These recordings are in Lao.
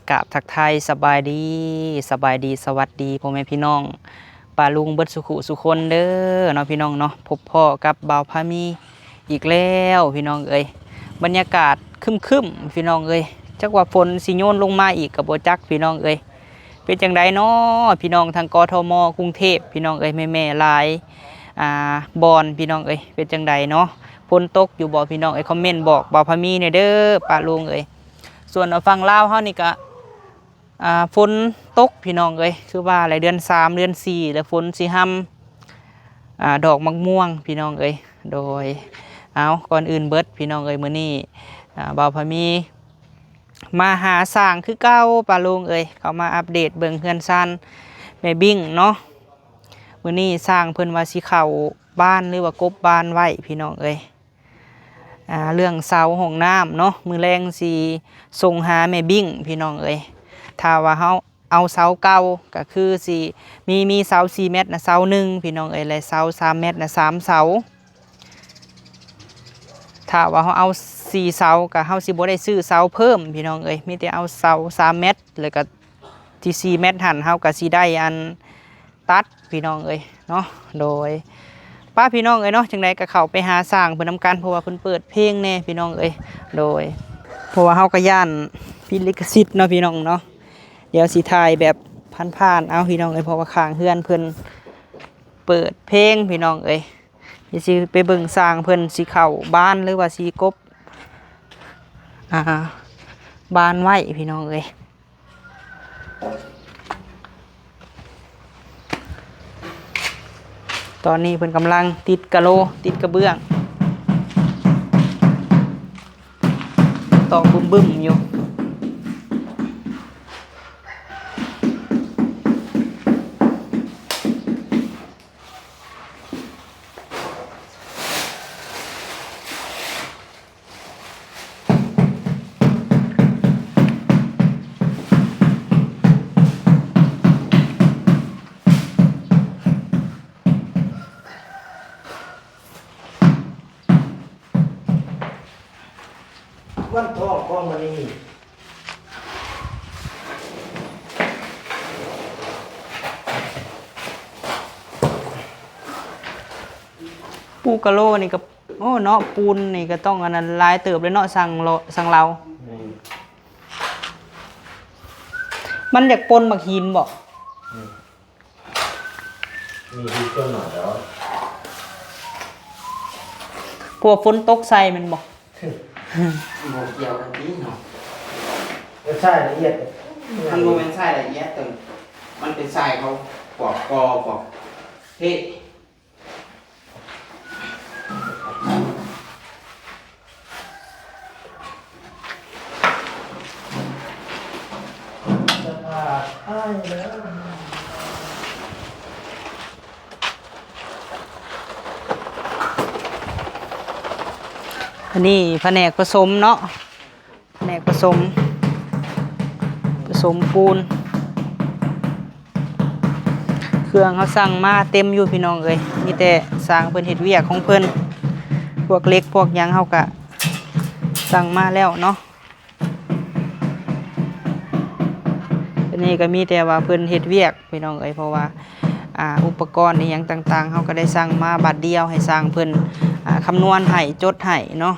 ກາບທັກທາຍສະບາຍດີ, ສະບາຍດີ, ສະຫວັດດີພໍ່ແມ່ພີ່ນ້ອງປ້າລຸງເບິດສູ່ຄູ່ສູ່ຄົນເດີເນາະພີ່ນ້ອງເນາະ. ພົບພໍ້ກັບບ່າວພາມີອີກແລ້ວພີ່ນ້ອງເອີຍ. ບັນຍາກາດຄຶ້ມໆພີ່ນ້ອງເອີຍ, ຈັກວ່າຝົນຊິໂຍນລົງມາອີກກໍບໍ່ຈັກພີ່ນ້ອງເອີຍ. ເປັນຈັ່ງໃດເນາະພີ່ນ້ອງທາງ ກທມ ກຸງເທບພີ່ນ້ອງເອີຍ, ແມ່ໆຫຼາຍ ອ່າ ບ່ອນພີ່ນ້ອງເອີຍ. ເປັນຈັ່ງໃດເນາະ, ຝົນຕົກຢູ່ບໍ່ພີ່ນ້ອງເອີຍ? ຄອມເມັນບອກບ່າວພາມີແດ່ເດີປ້າລຸງເອີຍ. ສ່ວນຝັ່ງລາວເຮົານີ້ກະ ອ່າ ຝົນຕົກພີ່ນ້ອງເອີຍ, ຄືວ່າແຫຼະ ເດືອນສາມເດືອນສີ່ແລ້ວ ຝົນຊິຮຳ ອ່າ ດອກໝາກມ່ວງພີ່ນ້ອງເອີຍ. ໂດຍ ເອົາ ກ່ອນອື່ນເບິດພີ່ນ້ອງເອີຍ, ມື້ນີ້ ອ່າ ບ່າວພາມີມາຫາຊ່າງຄືເກົ່າປ້າລຸງເອີຍ, ເຂົ້າມາອັບເດດເບິ່ງເຮືອນຊານແມ່ບິ້ງເນາະ. ມື້ນີ້ຊ່າງເພິ່ນວ່າຊິເຂົ້າບານ ຫຼືວ່າກົບບານໄວ້ພີ່ນ້ອງເອີຍ. ອ່າ ເລື່ອງເສົາຫ້ອງນ້ຳເນາະ, ມື້ແລງຊິສົ່ງຫາແມ່ບິ້ງພີ່ນ້ອງເອີຍ. ຖ້າວ່າເຮົາເອົາເສົາເກົ່າກໍຄືຊິມີ ມີເສົາສີ່ແມັດນະເສົາໜຶ່ງພີ່ນ້ອງເອີຍ, ແລະ ເສົາສາມແມັດນະສາມເສົາ. ຖ້າວ່າເຮົາເອົາສີ່ເສົາ ກໍເຮົາຊິບໍ່ໄດ້ຊື້ເສົາເພີ່ມພີ່ນ້ອງເອີຍ, ມີແຕ່ເອົາເສົາສາມແມັດ ແລ້ວກໍທີ່ສີ່ແມັດຫັ້ນ ເຮົາກໍຊິໄດ້ອັນ ຕັດພີ່ນ້ອງເອີຍເນາະ. ໂດຍ ປ້າພີ່ນ້ອງເອີຍເນາະ, ຈັ່ງໃດກໍເຂົ້າໄປຫາຊ່າງເພິ່ນນຳກັນ ເພາະວ່າເພິ່ນເປີດເພງແດ່ພີ່ນ້ອງເອີຍ. ໂດຍ ເພາະວ່າເຮົາກໍຢ້ານຜິດລິຂະສິດເນາະພີ່ນ້ອງເນາະ. ດຽວຊິຖ່າຍແບບຜ່ານໆເອົາພີ່ນ້ອງເອີຍ, ເພາະວ່າຂ້າງເຮືອນເພິ່ນເປີດເພງພີ່ນ້ອງເອີຍ. ດຽວຊິໄປເບິ່ງຊ່າງເພິ່ນຊິເຂົ້າບານ ຫຼືວ່າຊິກົບ ອ່າ ບານໄວ້ພີ່ນ້ອງເອີຍ. ຕອນນີ້ເພິ່ນກຳລັງຕິດກະໂລ ຕິດກະເບື້ອງ ຕອກບຶ້ມໆຢູ່. ວັນທອງຂອງມື້ນີ້ ປູກະໂລນີ້ກໍ ໂອ້ ເນາະ ປູນນີ້ກໍຕ້ອງອັນນັ້ນຫຼາຍເຕີບເລີຍເນາະ ຊ່າງເລາະ ຊ່າງລາວ. ແມ່ນ. ມັນຢາກປົນໝາກຫີນບໍ? ແມ່ນ. ມີຫີນສ່ວນໜ້ອຍແລ້ວ ພວກຝົນຕົກໃສ່ແມ່ນບໍ? ບໍ່ກ່ຽວກັນຕິເນາະ. ມັນຊາຍລະອຽດ. ມັນບໍ່ແມ່ນຊາຍລະອຽດເຕີ ມັນເປັນຊາຍເຂົາພວກກໍພວກເພ. ອັນນີ້ພະແນກປະສົມເນາະ. ແນກປະສົມ ປະສົມປູນ. ເຄື່ອງເຮົາສັ່ງມາເຕັມຢູ່ພີ່ນ້ອງເອີຍ, ມີແຕ່ຊ່າງເພິ່ນເຮັດວຽກຂອງເພິ່ນ. ພວກເຫຼັກພວກຫຍັງເຮົາກະສັ່ງມາແລ້ວເນາະ. ອັນນີ້ກະມີແຕ່ວ່າເພິ່ນເຮັດວຽກພີ່ນ້ອງເອີຍ, ເພາະວ່າ ອ່າ ອຸປະກອນອີ່ຫຍັງຕ່າງໆ ເຮົາກະໄດ້ສັ່ງມາບາດດຽວ ໃຫ້ຊ່າງເພິ່ນ ອ່າ ຄຳນວນໃຫ້ ຈົດໃຫ້ເນາະ.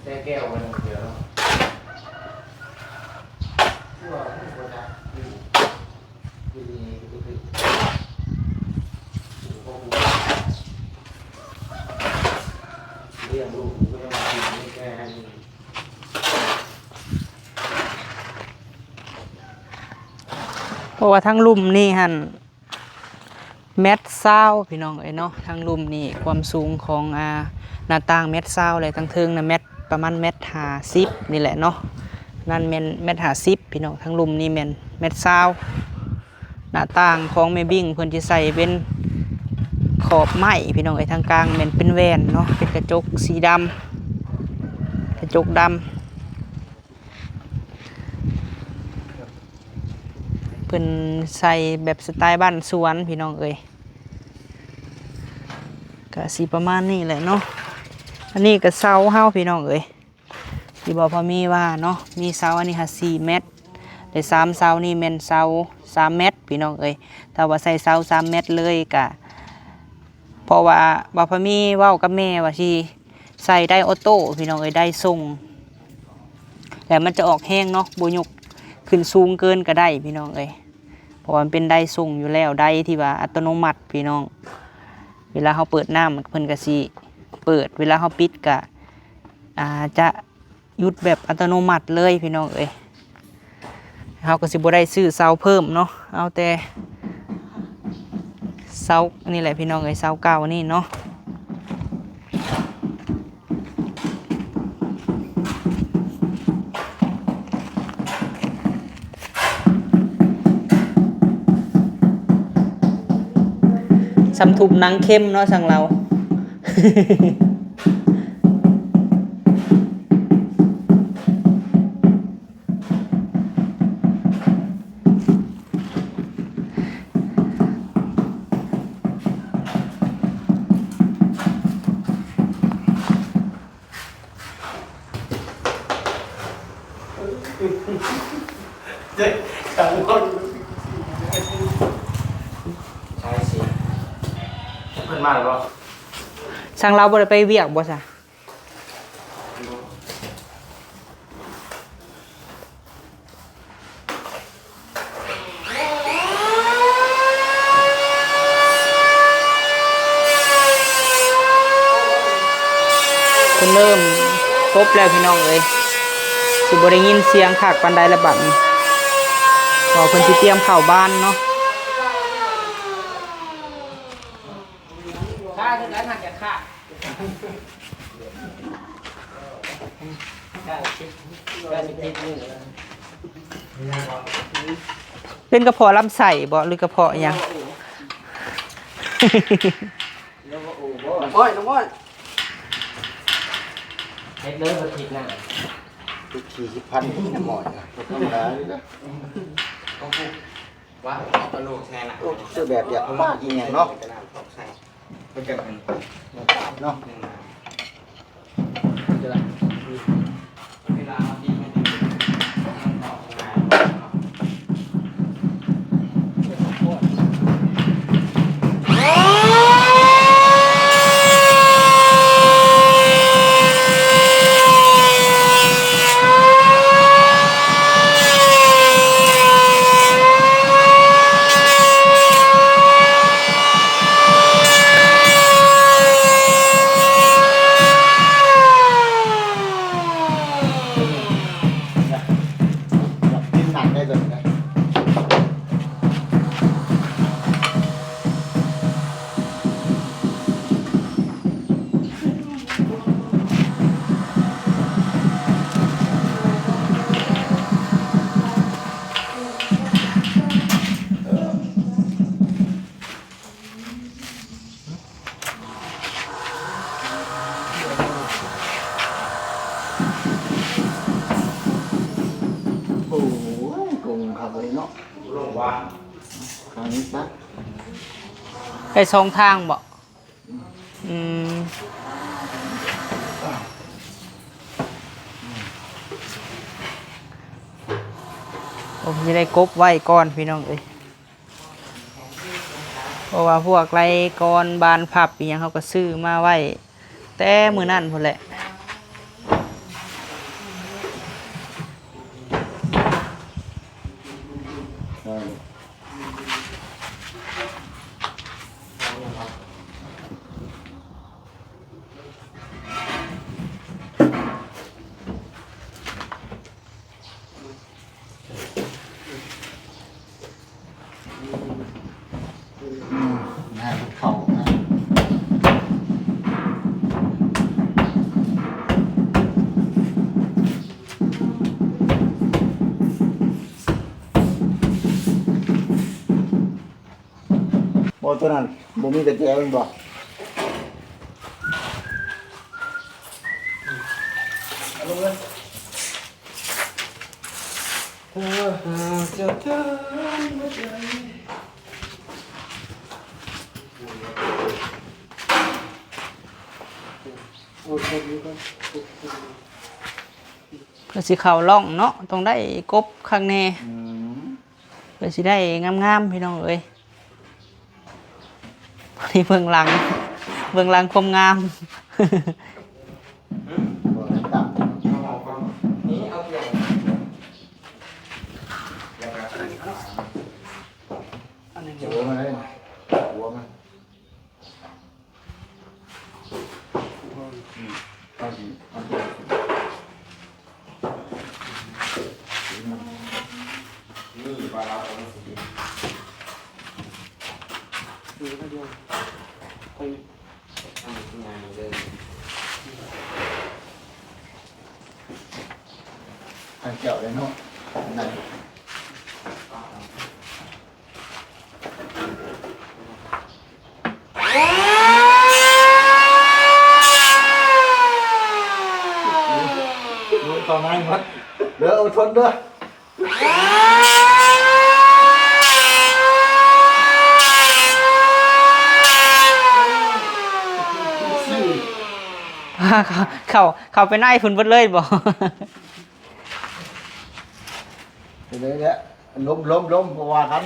ແຕ່ແກ້ວໄວ້ໜ້ອຍດຽວເນາະ ຄືວ່າມັນບໍ່ຈັກຢູ່ ຢູ່ນີ້ກໍຄື ຢູ່ບໍ່ຮູ້ ລ້ຽງລູກກໍຍັງກິນນີ້ແກ່ໃຫ້ຢູ່ ເພາະວ່າທາງລຸ່ມນີ້ຫັ້ນ ແມັດຊາວພີ່ນ້ອງເອີຍເນາະ. ທາງລຸ່ມນີ້ຄວາມສູງຂອງ ອ່າ ໜ້າຕ່າງແມັດຊາວ ແລະ ທາງເທິງນະແມັດ ປະມານແມັດຫ້າສິບນີ້ແຫຼະເນາະ. ນັ້ນແມ່ນແມັດຫ້າສິບພີ່ນ້ອງ, ທາງລຸ່ມນີ້ແມ່ນແມັດຊາວ. ໜ້າຕ່າງຂອງແມ່ບິ້ງເພິ່ນຊິໃສ່ເປັນຂອບໄມ້ພີ່ນ້ອງເອີຍ, ທາງກາງແມ່ນເປັນແວ່ນເນາະ, ເປັນກະຈົກສີດຳ ກະຈົກດຳ. ເພິ່ນໃສ່ແບບສະໄຕບ້ານສວນພີ່ນ້ອງເອີຍ, ກະຊິປະມານນີ້ແຫຼະເນາະ. ອັນນີ້ກະເສົາເຮົາພີ່ນ້ອງເອີຍ, ທີ່ບໍ່ພໍມີວ່າເນາະ, ມີເສົາອັນນີ້ຫາສີ່ແມັດ ແລະ ສາມເສົານີ້ແມ່ນເສົາສາມແມັດພີ່ນ້ອງເອີຍ. ຖ້າວ່າໃສ່ເສົາສາມແມັດເລີຍກະ ເພາະວ່າບ່າວພາມີເວົ້າກັບແມ່ວ່າຊິໃສ່ໄດອໍໂຕ້ພີ່ນ້ອງເອີຍ, ໄດສົ່ງ ແລ້ວມັນຈະອອກແຮງເນາະ, ບໍ່ຍົກຂຶ້ນສູງເກີນກໍໄດ້ພີ່ນ້ອງເອີຍ, ເພາະວ່າມັນເປັນໄດສົ່ງຢູ່ແລ້ວ, ໄດທີ່ວ່າອັດຕະໂນມັດພີ່ນ້ອງ. ເວລາເຮົາເປີດນ້ຳ ເພິ່ນກໍຊິເປີດ, ເວລາເຮົາປິດກໍ ອາ ຈະ ຢຸດແບບອັດຕະໂນມັດເລີຍພີ່ນ້ອງເອີຍ. ເຮົາກໍຊິບໍ່ໄດ້ຊື້ເສົາເພີ່ມເນາະ, ເອົາແຕ່ເສົານີ້ແຫຼະພີ່ນ້ອງເອີຍ, ເສົາເກົ່ານີ້ເນາະ. ສ່ຳທຸບໜັງເຂັມເນາະ ຊ່າງລາວ. ໃຊ່ຊິ ເພິ່ນມາແລ້ວບໍ່? ຊ່າງລາວບໍ່ໄດ້ໄປວຽກບໍ່ຊະ? ເພິ່ນເລີ່ມກົບແລ້ວພີ່ນ້ອງເອີຍ, ຊິບໍ່ໄດ້ຍິນສຽງຄັກປານໃດລະບັດນີ້ ເພາະເພິ່ນຊິຕຽມເຂົ້າບ້ານເນາະ. ຂ້າຄືກັນ ຫາກຢາກຂ້າ ເປັນກະເພາະລຳໄສ້ບໍ່ ຫຼືກະເພາະຫຍັງ? ນ້ຳອ້ອຍ ນ້ຳອ້ອຍ ເຮັດເລີຍ ບໍ່ຄິດນະ ຄືຂີ້ຊິພັນ ນ້ຳອ້ອຍນະ ບໍ່ທຳມະດາເດ້. ວ່າເອົາກະໂຫຼກແຊ່ນະ ໂອ້ ຄືແບບຢາກປາກອີ່ຫຍັງເນາະ ເນາະ ເວລາເຮົາກິນມັນຈະ ມັນອອກງ່າຍເນາະ. ໂອ້ຍ ກົງຄັກເລີຍເນາະ ຄັກນີ້ຊະ ໄດ້ສອງທາງບໍ່? ອືມ ໂອ້ ຊິໄດ້ກົບໄວ້ກ່ອນ ພີ່ນ້ອງເອີຍ. ເພາະວ່າພວກໄລກອນບານພັບອີ່ຫຍັງ ເຮົາກໍຊື້ມາໄວ້ແຕ່ມື້ນັ້ນພຸ້ນແຫຼະ. ອືມ ງານເຂົ້ານະ. ພໍໂຕນັ້ນບໍ່ມີກະແຈແມ່ນບໍ່? ເພື່ອຊິເຂົ້າຮ່ອງເນາະ ຕ້ອງໄດ້ກົບຄັກແນ່ ອືມ ເພື່ອຊິໄດ້ງາມໆ ພີ່ນ້ອງເອີຍ. ນີ້ເບື້ອງຫຼັງ ເບື້ອງຫຼັງຄວາມງາມ. ທາງແກ້ວເດ້ເນາະ ນັ້ນ ໂອ້ຍ ຕໍ່ໄມ້ໝົດເດີ ອົດທົນເດີ. ເຂົ້າ ເຂົ້າໄປໃນພຸ້ນເບິດເລີຍບໍ? ເປັນໄດ້ແຫຼະ ລົ້ມໆໆ ບໍ່ວ່າກັນ.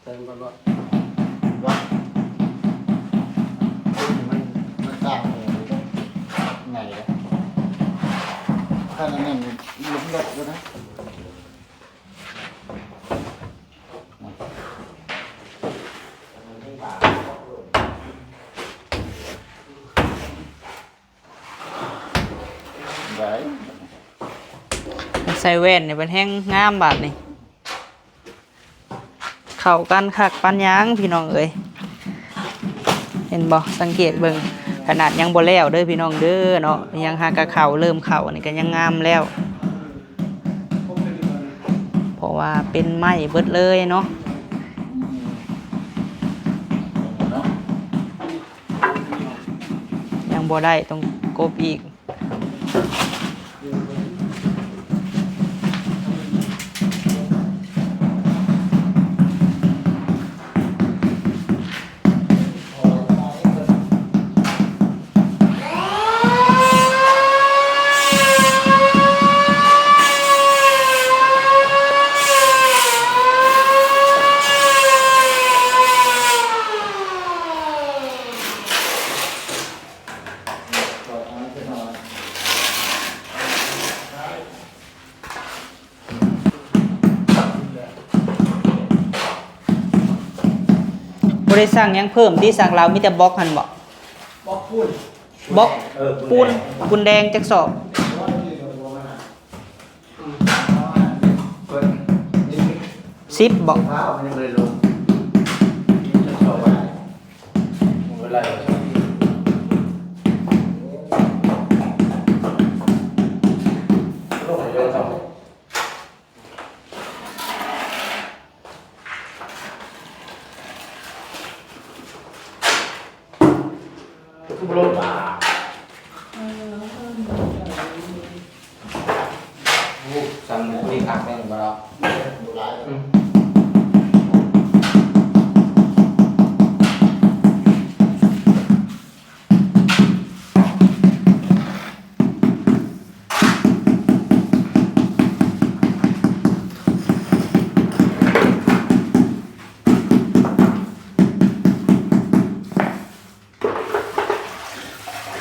ໃສ່ມັນກ່ອນໂລດ ວ່າ ມັນ ມັນຕ່າງແຮງ ງ່າຍເດ້ ຄັນອັນນັ້ນລົງເລິກຢູ່ນະ. ໄດ້ ໃສ່ແວ່ນນີ້ເປັນແຮງງາມບາດນີ້ ເຂົ້າກັນຄັກປານຫຍັງພີ່ນ້ອງເອີຍ ເຫັນບໍ່? ສັງເກດເບິ່ງ ຂະໜາດຍັງບໍ່ແລ້ວເດີພີ່ນ້ອງເດີເນາະ ຍັງຫາກະເຂົ້າ ເລີ່ມເຂົ້ານີ້ກະຍັງງາມແລ້ວ ເພາະວ່າເປັນໄມ້ເບິດເລີຍເນາະ. ຍັງບໍ່ໄດ້ ຕ້ອງກົບອີກ. ບໍ່ໄດ້ສັ່ງຫຍັງເພີ່ມຕິ ສັ່ງລາວມີແຕ່ບລັອກຫັ້ນບໍ? ບລັອກປູນ ບລັອກ ເອີ ປູນ ປູນແດງ ປູນແດງຈັກສອບ? ສິບບໍ? ໂອ້ ຊັ້ນນີ້ຄັກແນ່ບໍ່ເນາະ? ອືມ. ໂ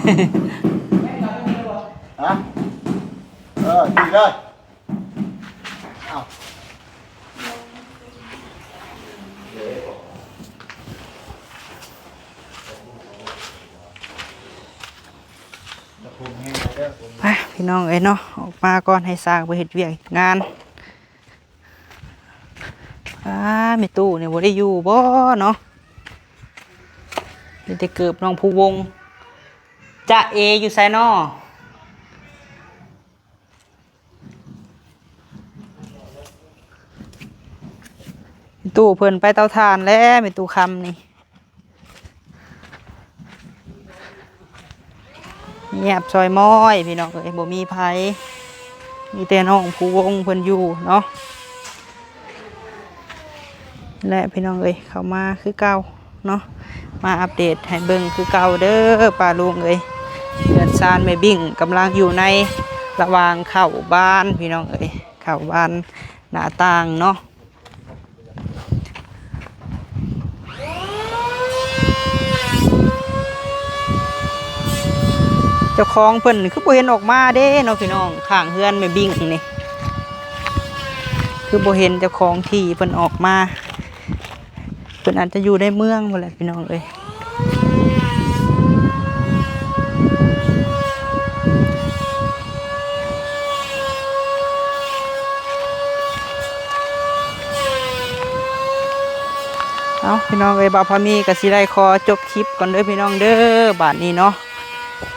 ຮະ? ເອີ ຕີເລີຍ. ເອົາ ໄປພີ່ນ້ອງເອີຍເນາະ, ອອກມາກ່ອນໃຫ້ຊ່າງໄປເຮັດວຽກເຮັດງານ. ອ້າ ແມ່ຕູ້ນີ້ບໍ່ໄດ້ຢູ່ບໍ່ເນາະ? ມີແຕ່ເກີບນ້ອງພູວົງ. ຈະເອຢູ່ໃສນໍ? ແມ່ຕູ້ເພິ່ນໄປເຕົາຖ່ານແລ້ວ ແມ່ຕູ້ຄຳນີ້. ງຽບຊ່ອຍມ້ອຍພີ່ນ້ອງເອີຍ ບໍ່ມີໃຜ ມີແຕ່ນ້ອງພູວົງເພິ່ນຢູ່ເນາະ. ແລະ ພີ່ນ້ອງເອີຍ ເຂົ້າມາຄືເກົ່າເນາະ, ມາອັບເດດໃຫ້ເບິ່ງຄືເກົ່າເດີປ້າລຸງເອີຍ. ເຮືອນຊານແມ່ບິ້ງກຳລັງຢູ່ໃນລະຫວ່າງເຂົ້າບ້ານພີ່ນ້ອງເອີຍ, ເຂົ້າບ້ານໜ້າຕ່າງເນາະ. ເຈົ້າຂອງເພິ່ນຄືບໍ່ເຫັນອອກມາເດ້ເນາະພີ່ນ້ອງ, ຂ້າງເຮືອນແມ່ບິ້ງນີ້ ຄືບໍ່ເຫັນເຈົ້າຂອງທີ່ເພິ່ນອອກມາ. ເພິ່ນອາດຈະຢູ່ໃນເມືອງພຸ້ນແຫຼະພີ່ນ້ອງເອີຍ. ເອົາ ພີ່ນ້ອງເອີຍ ບ່າວພາມີກໍຊິໄດ້ຂໍຈົບຄລິບກ່ອນເດີພີ່ນ້ອງເດີ. ບາດນີ້ເນາະ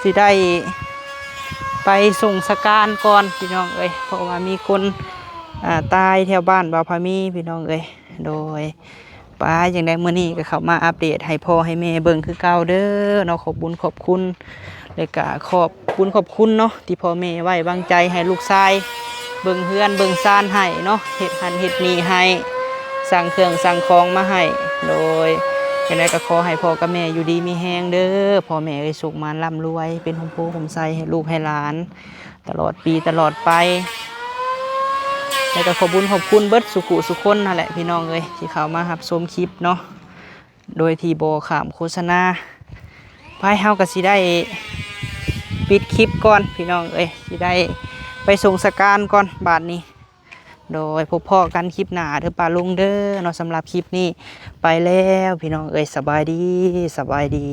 ຊິໄດ້ໄປສົ່ງສະການກ່ອນພີ່ນ້ອງເອີຍ, ເພາະວ່າມີຄົນ ອ່າ ຕາຍແຖວບ້ານບ່າວພາມີພີ່ນ້ອງເອີຍ. ໂດຍ ໄປ ຈັ່ງໃດມື້ນີ້ກໍເຂົ້າມາອັບເດດໃຫ້ພໍ່ໃຫ້ແມ່ເບິ່ງຄືເກົ່າເດີເນາະ. ຂອບບຸນຂອບຄຸນ ແລະກະຂອບບຸນຂອບຄຸນເນາະ ທີ່ພໍ່ແມ່ໄວ້ວາງໃຈໃຫ້ລູກຊາຍເບິ່ງເຮືອນເບິ່ງຊານໃຫ້ເນາະ, ເຮັດຫັ້ນເຮັດນີ້ໃຫ້, ສັ່ງເຄື່ອງສັ່ງຂອງມາໃຫ້. ໂດຍ ຈັ່ງໃດກໍຂໍໃຫ້ພໍ່ກັບແມ່ຢູ່ດີມີແຮງເດີ ພໍ່ແມ່ເອີຍ, ສຸກໝານລ່ຳລວຍ ເປັນຮົ່ມໂພຮົ່ມໄຊໃຫ້ລູກໃຫ້ຫຼານ ຕະຫຼອດປີຕະຫຼອດໄປ. ແລ້ວກໍຂອບບຸນຂອບຄຸນເບິດສູ່ຜູ້ສູ່ຄົນຫັ້ນແຫຼະພີ່ນ້ອງເອີຍ ທີ່ເຂົ້າມາຮັບຊົມຄລິບເນາະ ໂດຍທີ່ບໍ່ຂ້າມໂຄສະນາ. ໄປ ເຮົາກໍຊິໄດ້ປິດຄລິບກ່ອນພີ່ນ້ອງເອີຍ, ຊິໄດ້ໄປສົ່ງສະການກ່ອນບາດນີ້. ໂດຍ ພົບພໍ້ກັນຄລິບໜ້າເດີປ້າລຸງເດີເນາະ. ສຳລັບຄລິບນີ້ໄປແລ້ວພີ່ນ້ອງເອີຍ, ສະບາຍດີ ສະບາຍດີ.